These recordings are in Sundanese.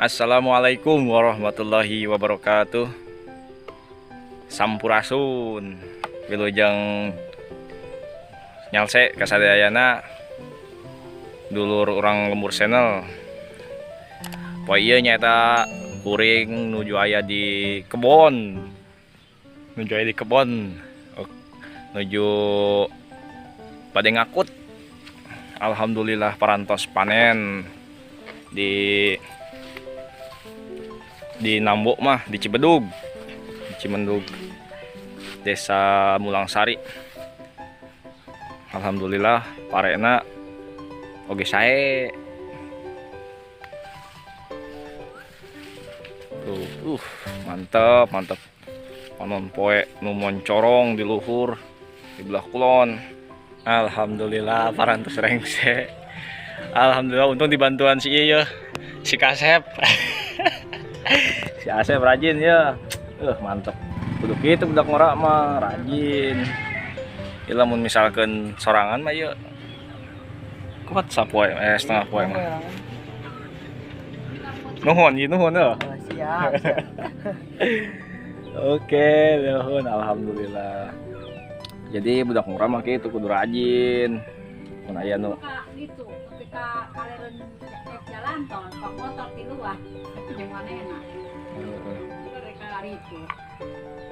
Assalamualaikum warahmatullahi wabarakatuh. Sampurasun. Wilujeng nyalse kasadayana dulur urang lembur channel. Poe ieu nyaeta kuring nuju aya di kebon. Nuju aya di kebon. Nuju bade ngakut. Alhamdulillah parantos panen di Nambok mah di Cibedug, di Cimendug, Desa Mulangsari. Alhamdulillah parena oge sae. Tuh, mantep, mantep. Panon poe nu moncorong di luhur di belah kulon. Alhamdulillah parantos rengse. Alhamdulillah untung dibantuan si ieu, si Kasep. Si Asep rajin ya. Mantep. Kudu kitu budak ngora mah rajin. Ieu lamun misalkan sorangan mah ieu kuat sapoe, setengah poe mah. Nuhun, ieu nuhun heuh. Siap, siap. Oke, nuhun alhamdulillah. Jadi budak ngora mah kitu kudu rajin. Mun aya nu gitu ketika kalian jalan tol pak motor di luar jeung manehna.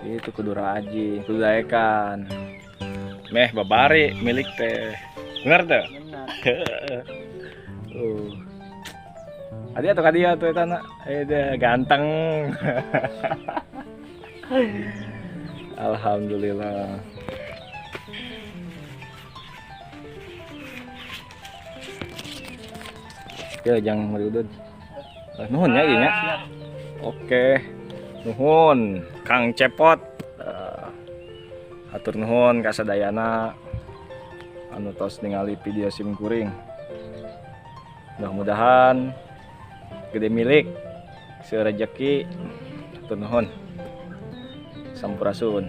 Itu kudu rajin, kudu daekan. Meh babari milik teh. Bener teh? Bener. Adi atau kadia tuh eta na? Deh, ganteng. Alhamdulillah. Ya jangan merudut. Nuhun ya ieu nya. Oke. Nuhun Kang Cepot. Hatur nuhun ka sadayana anu tos ningali video sim kuring. Mudah-mudahan gede milik seueur rejeki. Hatur nuhun. Sampurasun.